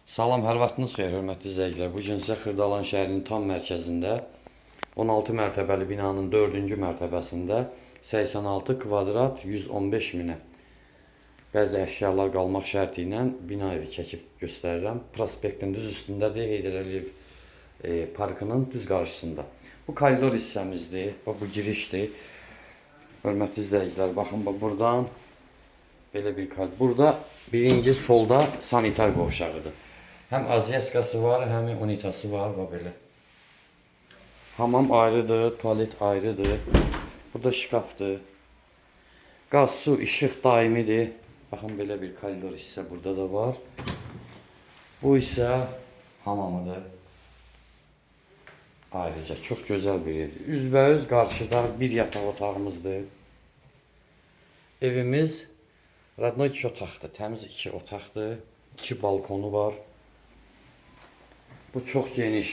Salam, hər vaxtınız xeyir, hörmətli izləyicilər. Bu gün sizə Xırdalan şəhərinin tam mərkəzində 16 mərtəbəli binanın 4-cü mərtəbəsində 86 kvadrat 115 minə bəzi əşyalar qalmaq şərti ilə bina evi çəkib göstərirəm. Prospektin düz üstündədir, Heydər Əliyev parkının düz qarşısında. Bu koridor hissəmizdir, bax bu girişdir. Hörmətli izləyicilər, baxın bax buradan belə bir koridor. Burada birinci solda sanitar qovşağıdır. Həm azyaskası var, həm unitası var, bax belə. Hamam ayrıdır, tualet ayrıdır. Burada şkafdır. Qaz, su, işıq daimidir. Baxın belə bir koridor hissə burada da var. Bu isə hamamıdır. Ayrıca çox gözəl bir evdir. Üzbəüz qarşıda bir yataq otağımızdır. Evimiz radnoy iki otaqdır. Təmiz iki otaqdır. İki balkonu var. Bu çox geniş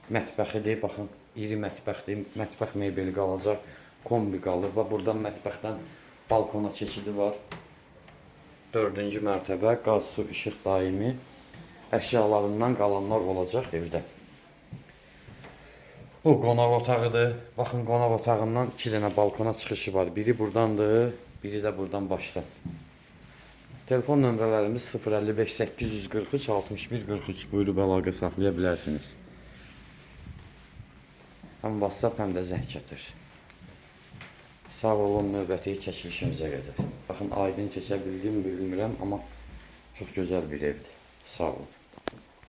mətbəxidir. Baxın, iri mətbəxdir. Mətbəx mebeli qalacaq. Kombi qalır. Bax buradan mətbəxdən balkona keçidi var. Dördüncü mərtəbə, qaz, su, işıq daimi. Əşyalarından qalanlar olacaq evdə. Bu qonaq otağıdır. Baxın, qonaq otağından iki dənə balkona çıxışı var. Biri burdandır, biri də buradan başda. Telefon nömrələrimiz 055 843 61 43. Buyurub əlaqə saxlaya bilərsiniz. Həm WhatsApp, həm də zəng gətir. Sağ olun, növbəti çəkilişimizə qədər. Baxın, aydın çəkə bildim, bilmirəm, amma çox gözəl bir evdir. Sağ olun.